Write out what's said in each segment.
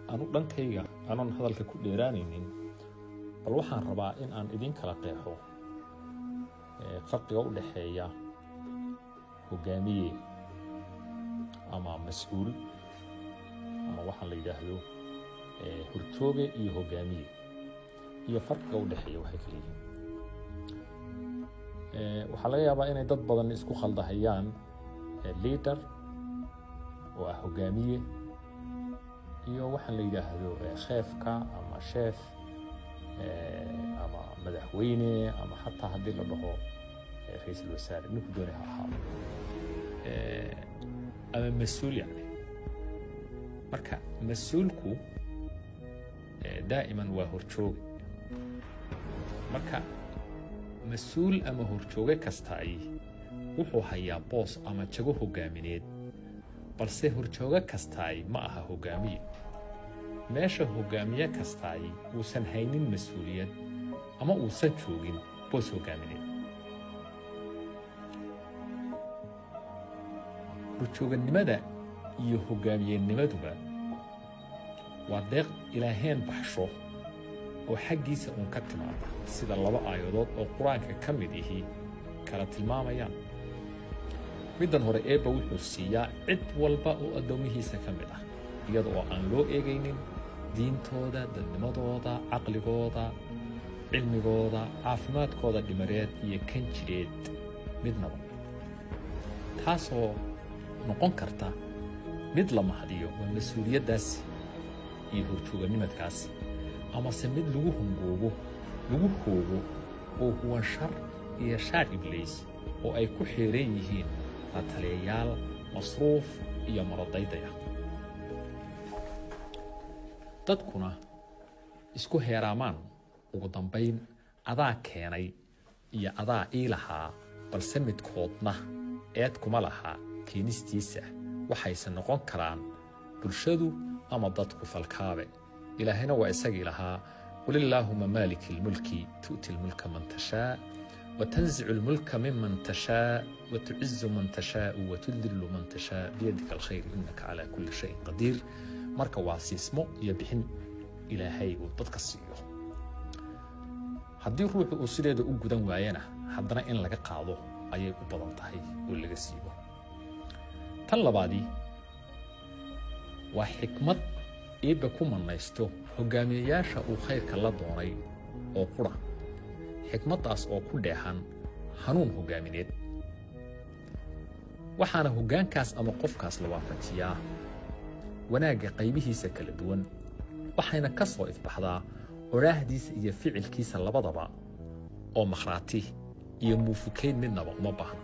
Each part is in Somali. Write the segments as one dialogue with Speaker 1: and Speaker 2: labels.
Speaker 1: Anu dhankayga, anoon hadalka ku dheeraanaynin, bal waxaan rabaa in aan idiin kala qeexo farqiga u dhexeeya hogaamiye ama mas-uul ama waxaan la yidhaahdo horjooge iyo hogaamiye, iyo farqiga u dhexeeya waxay kala yihiin. Waxaa laga yaabaa inay dad badan isku khaldahayaan leader oo ah hogaamiye iyo waxaan la yidhaahdo chefka ama chef ama madaxweyne ama xataa haddii la dhaho ra-iisul wasaare, ninku doonay ha ahaado, ama mas-uul yani. Marka mas-uulku daa'iman waa horjooge. Marka mas-uul ama horjooge kastaay wuxuu hayaa boos ama jago hogaamineed, balse horjooge kastaay ma aha hogaamiye. Meesha hogaamiye kastaay uusan haynin mas-uuliyad ama uusan joogin boos hogaamineed. Horjooganimada iyo hogaamiyenimaduba waa deeq Ilaaheen baxsho oo xaggiisa uun ka timaada, sida laba aayadood oo Qur-aanka ka mid ihi kala tilmaamayaan. Middan hore, Eebba wuxuu siiyaa cid walba oo addoomihiisa ka mid ah, iyada oo aan loo eegaynin diintooda, dadnimadooda, caqligooda, cilmigooda, caafimaadkooda dhimareed iyo kan jireed midnaba, taasoo noqon karta mid la mahadiyo, waa mas-uuliyaddaasi iyo horjooganimadkaasi, amase mid lagu hungoobo, lagu hoogo oo huwan shar iyo shaar ibliis oo ay ku xeeran yihiin la taliyayaal masruuf iyo marodaydaya, dadkuna isku heeraamaan ugu dambayn adaa keenay iyo adaa ii lahaa, balse midkoodna eed kuma laha keenistiisa. Waxayse noqon karaan bulshadu ama dadku falkaabe. Ilaahayna waa isagii lahaa: "قل اللهم مالك الملك تؤتي الملك من تشاء وتنزع الملك ممن تشاء وتعز من تشاء وتذل من تشاء بيدك الخير إنك على كل شيء قدير." Marka waa siismo iyo bixin Ilaahay uu dadka siiyo. Haddii ruuxu uu sideeda u gudan waayana, haddana in laga qaado ayay u badan tahay oo laga siibo. Tan labaadii waa xikmad Eebba ku mannaysto hogaamiyeyaasha uu khayrka la doonay oo qura, xikmaddaas oo ku dheehan hanuun hogaamineed. Waxaana hoggaankaas ama qofkaas la waafajiyaa wanaagga qaybihiisa kala duwan, waxayna ka soo ifbaxdaa odhaahdiisa iyo ficilkiisa labadaba, oo makhraati iyo muufukeyn midnaba uma baahna.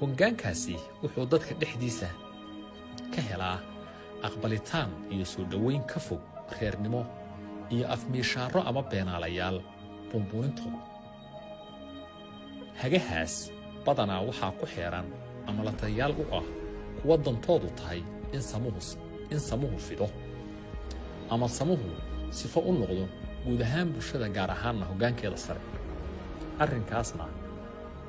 Speaker 1: Hoggaankaasi wuxuu dadka dhexdiisa ka helaa aqbalitaan iyo soo dhoweyn ka fog reernimo iyo afmiishaaro ama beenaalayaal buunbuunintooda. Hagahaas badanaa waxaa ku xeeran ama la taliyaal u ah kuwa dantoodu tahay in samuhu fido ama samuhu sifo u noqdo guud ahaan bulshada, gaar ahaanna hoggaankeeda sare. Arrinkaasna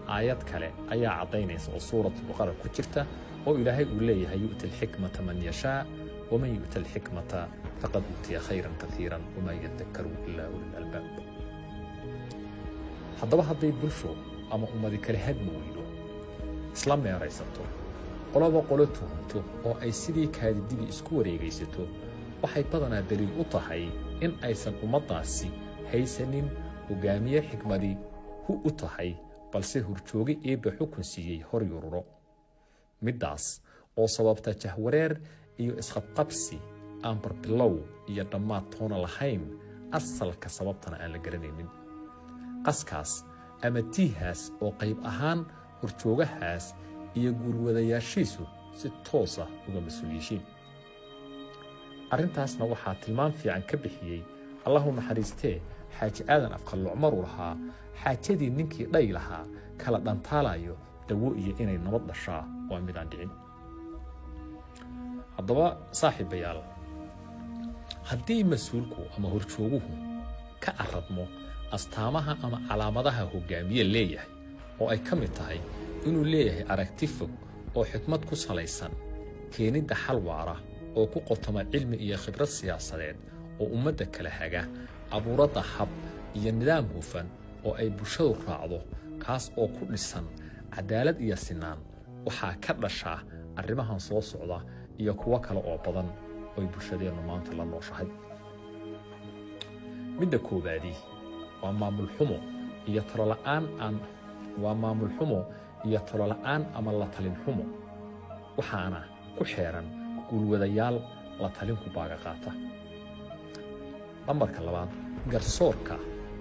Speaker 1: aayad kale ayaa caddaynaysa oo Suuratu Baqara ku jirta, oo Ilaahay uu leeyahay: "يؤتي الحكمة من يشاء ومن يؤت الحكمة فقد أوتي خيرا كثيرا وما يذكر إلا أولو الألباب." Haddaba hadday bulsho ama ummadi kale hadmi weydo, isla meeraysato, qolaba qolo tuhunto oo ay sidii kaadidibi isku wareegaysato, waxay badanaa daliil u tahay in aysan ummaddaasi haysanin hogaamiye xikmadii hu u tahay, balse horjooge Eebba xukun siiyey hor yururo, middaas oo sababta jahwareer iyo isqabqabsi aan barbilow iyo dhammaad toona lahayn, asalka sababtana aan la garanaynin. Qaskaas ama tiihaas oo qayb ahaan horjoogahaas iyo guulwadayaashiisu si toosa uga mas-uul yihiin. Arrintaasna waxaa tilmaam fiican ka bixiyey, Allahu naxariistee, Xaaji Aadan Afqalluc maruu lahaa: "Xaajadii ninkii dhay lahaa kala dhantaalayo, dawo iyo inay nabad dhashaa waa midaan dhicin." Haddaba saaxiibayaal, haddii mas-uulku ama horjooguhu ka aradmo astaamaha ama calaamadaha hogaamiye leeyahay, oo ay ka mid tahay inuu leeyahay aragti fog oo xikmad ku salaysan, keenidda xal waara oo Oo ku qotoma cilmi iyo khibrad siyaasadeed oo ummadda kala haga, abuuradda hab iyo nidaam hufan oo ay bulshadu raacdo, kaas oo ku dhisan cadaalad iyo sinaan, waxaa ka dhashaa arrimahan soo socda iyo kuwo kale oo badan oy bulshadeennu maanta la nooshahay. Midda koowaadi waa maamul xumo iyo talola'aan aan waa maamul xumo iyo talola'aan ama la talin xumo, waxaana ku xeeran guulwadayaal la talinku baaga qaata. Lambarka labaad, garsoorka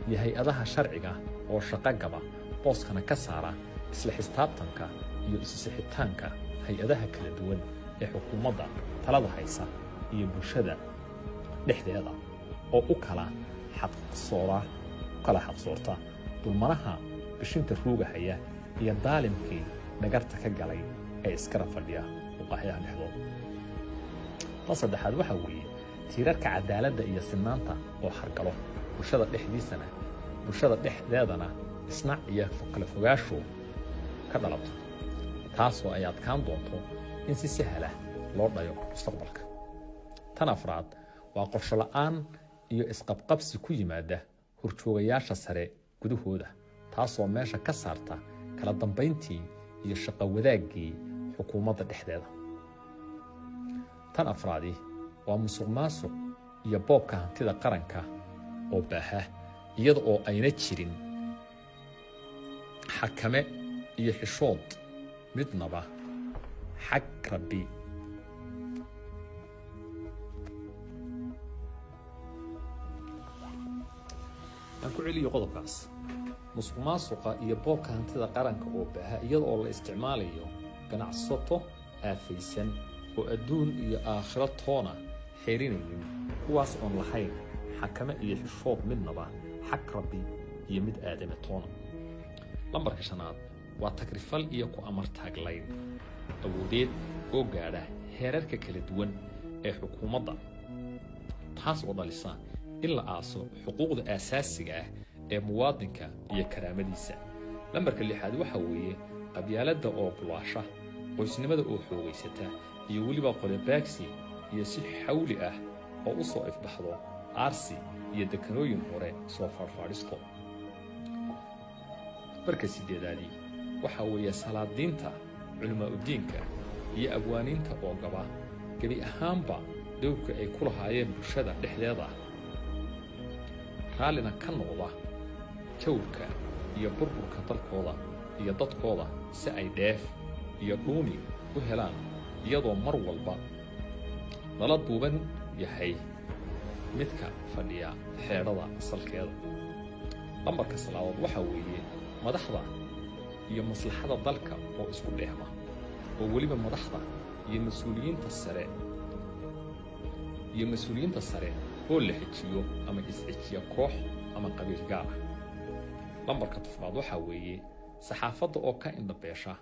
Speaker 1: iyo hay-adaha sharciga oo shaqo gaba, booskana ka saara isla xisaabtanka iyo isisixitaanka hay-adaha kala duwan ee xukuumadda talada haysa iyo bulshada dhexdeeda, oo u kala xaqsoorta dulmanaha bishinta ruugahaya iyo daalimkii dhagarta ka galay ee iskara fadhiya muqaaxyaha dhexdooda. Tan saddexaad waxaa weeye tiirarka cadaaladda iyo sinaanta oo hargalo bulshada dhexdiisana, bulshada dhexdeedana isnac iyo kala fogaasho ka dhalato, taasoo ay adkaan doonto in si sahla loo dhayo mustaqbalka. Tan afraad waa qorsho la'aan iyo isqabqabsi ku yimaada horjoogayaasha sare gudahooda, taasoo meesha ka saarta kala dambayntii iyo shaqo wadaaggii xukuumadda dhexdeeda. Tan afraadi waa musuq maasuq iyo boobka hantida qaranka oo baaha, iyada oo ayna jirin xakame iyo xishood midnaba xag Rabbi. Aan ku celiyo qodobkaas: musuq maasuqa iyo boobka hantida qaranka oo baaha, iyada oo la isticmaalayo ganacsato aafaysan oo adduun iyo aakhiro toona xeerinaynin, kuwaas oon lahayn xakame iyo xishood midnaba xag Rabbi iyo mid aadame toona. Lambarka shanaad waa tagrifal iyo ku amartaaglayn awoodeed oo gaadha heerarka kala duwan ee xukuumadda, taas oo dhalisa in la aaso xuquuqda aasaasiga ah ee muwaadinka iyo karaamadiisa. Lambarka lixaad waxaa weeye qabyaaladda oo bulaasha, qoysnimada oo xoogaysata, iyo weliba qolebaagsi iyo si xawli ah oo u soo ifbaxdo aarsi iyo dekanooyin hore soo faadhfaadhisto. Marka sideedaadii waxaa weeye salaadiinta, culimaa-udiinka iyo abwaaniinta oo gaba gebi ahaanba dowrka ay ku lahaayeen bulshada dhexdeeda, raallina ka noqda jawrka iyo burburka dalkooda iyo dadkooda si ay dheef iyo dhuuni u helaan, iyadoo mar walba lala duuban yahay midka fadhiya xeedhada salkeeda. Lambarka salaadood waxaa weeye madaxda iyo maslaxada dalka oo isku dheehma, oo weliba madaxda iyo mas-uuliyiinta sare oo la xejiyo ama isxejiya koox ama qabiil gaar ah. Lambarka tofnaad waxaa weeye saxaafadda oo ka indhabeesha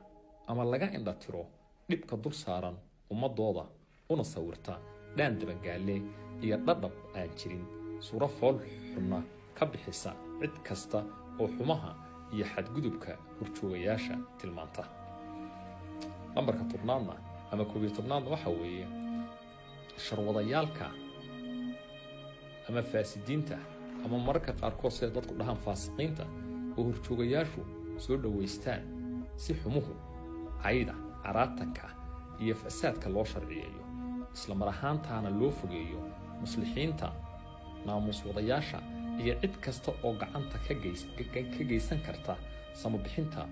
Speaker 1: ama laga indha tiro dhibka dul saaran ummadooda, una sawirta dhaan dabangaalle iyo dhadhab aan jirin, suuro fool xunna ka bixisa cid kasta oo xumaha iyo xadgudubka horjoogayaasha tilmaanta. Lambarka 10aadna ama 11aadna waxaa weeye sharwadayaalka ama faasidiinta, ama mararka qaarkood sida dadku dhahaan faasiqiinta, oo horjoogayaashu soo dhowaystaan si xumuhu, cayda, caraatanka iyo fasaadka loo sharciyeeyo, isla mar ahaantaana loo fogeeyo muslixiinta, naamuus wadayaasha iyo cid kasta oo gacanta ka geysan karta samabixinta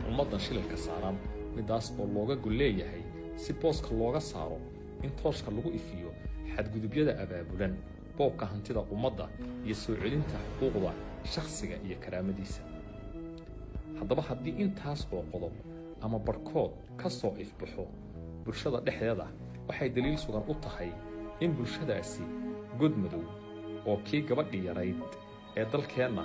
Speaker 1: ummaddan shilalka saaran, midaas oo looga gol leeyahay si booska looga saaro in tooshka lagu ifiyo xadgudubyada abaabulan, boobka hantida ummadda iyo soo celinta xuquuqda shakhsiga iyo karaamadiisa. Haddaba, haddii intaas oo qodob ama barhkood ka soo ifbaxo bulshada dhexdeeda, waxay daliil sugan u tahay in bulshadaasi god madow oo kii gabadhii yarayd ee dalkeenna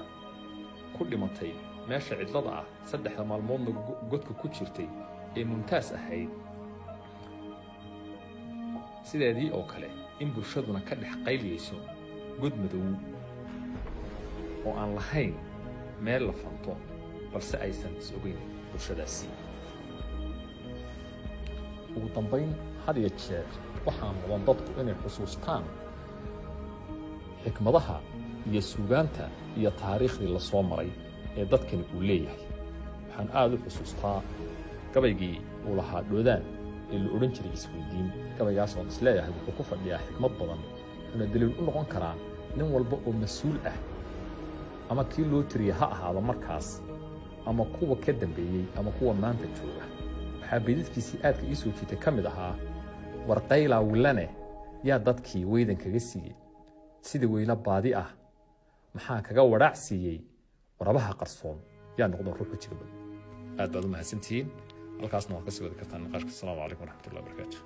Speaker 1: ku dhimatay meesha cidlada ah, 3da maalmoodna godka ku jirtay ee Mumtaas ahayd, sideedii oo kale in bulshaduna ka dhex qayliyayso god madow oo aan lahayn meel la fanto, balse aysan is ogeyn bulshadaasi. Ugu dambayn, Had iyo jeer waxaa mudan dadku inay xusuustaan xikmadaha iyo suugaanta iyo taariikhdii la soo maray ee dadkani uu leeyahay. Waxaan aad u xusuustaa gabaygii uu lahaa Dhoodaan ee la odhan jiray Isweydiin. Gabaygaas oon isleeyahay wuxuu ku fadhiyaa xikmad badan, wuxuuna daliil u noqon karaa nin walba oo mas-uul ah, ama kii loo tiriyey ha ahaado markaas, ama kuwa ka dambeeyey, ama kuwa maanta jooga. Waxaa beydadkiisii aadka ii soo jiitay ka mid ahaa: "Warqaylaa wilane yaa dadkii weydan kaga siiyey? Sidii weylo baadi ah maxaa kaga wadhaac siiyey? Warabaha qarsoon yaa noqda ruux wejiga badan?" Aad baad u mahadsantihiin. Halkaasna waad ka sii wadi kartaan niqaashka. Asalaamu calaykum waraxmatullahi wabarakaatu.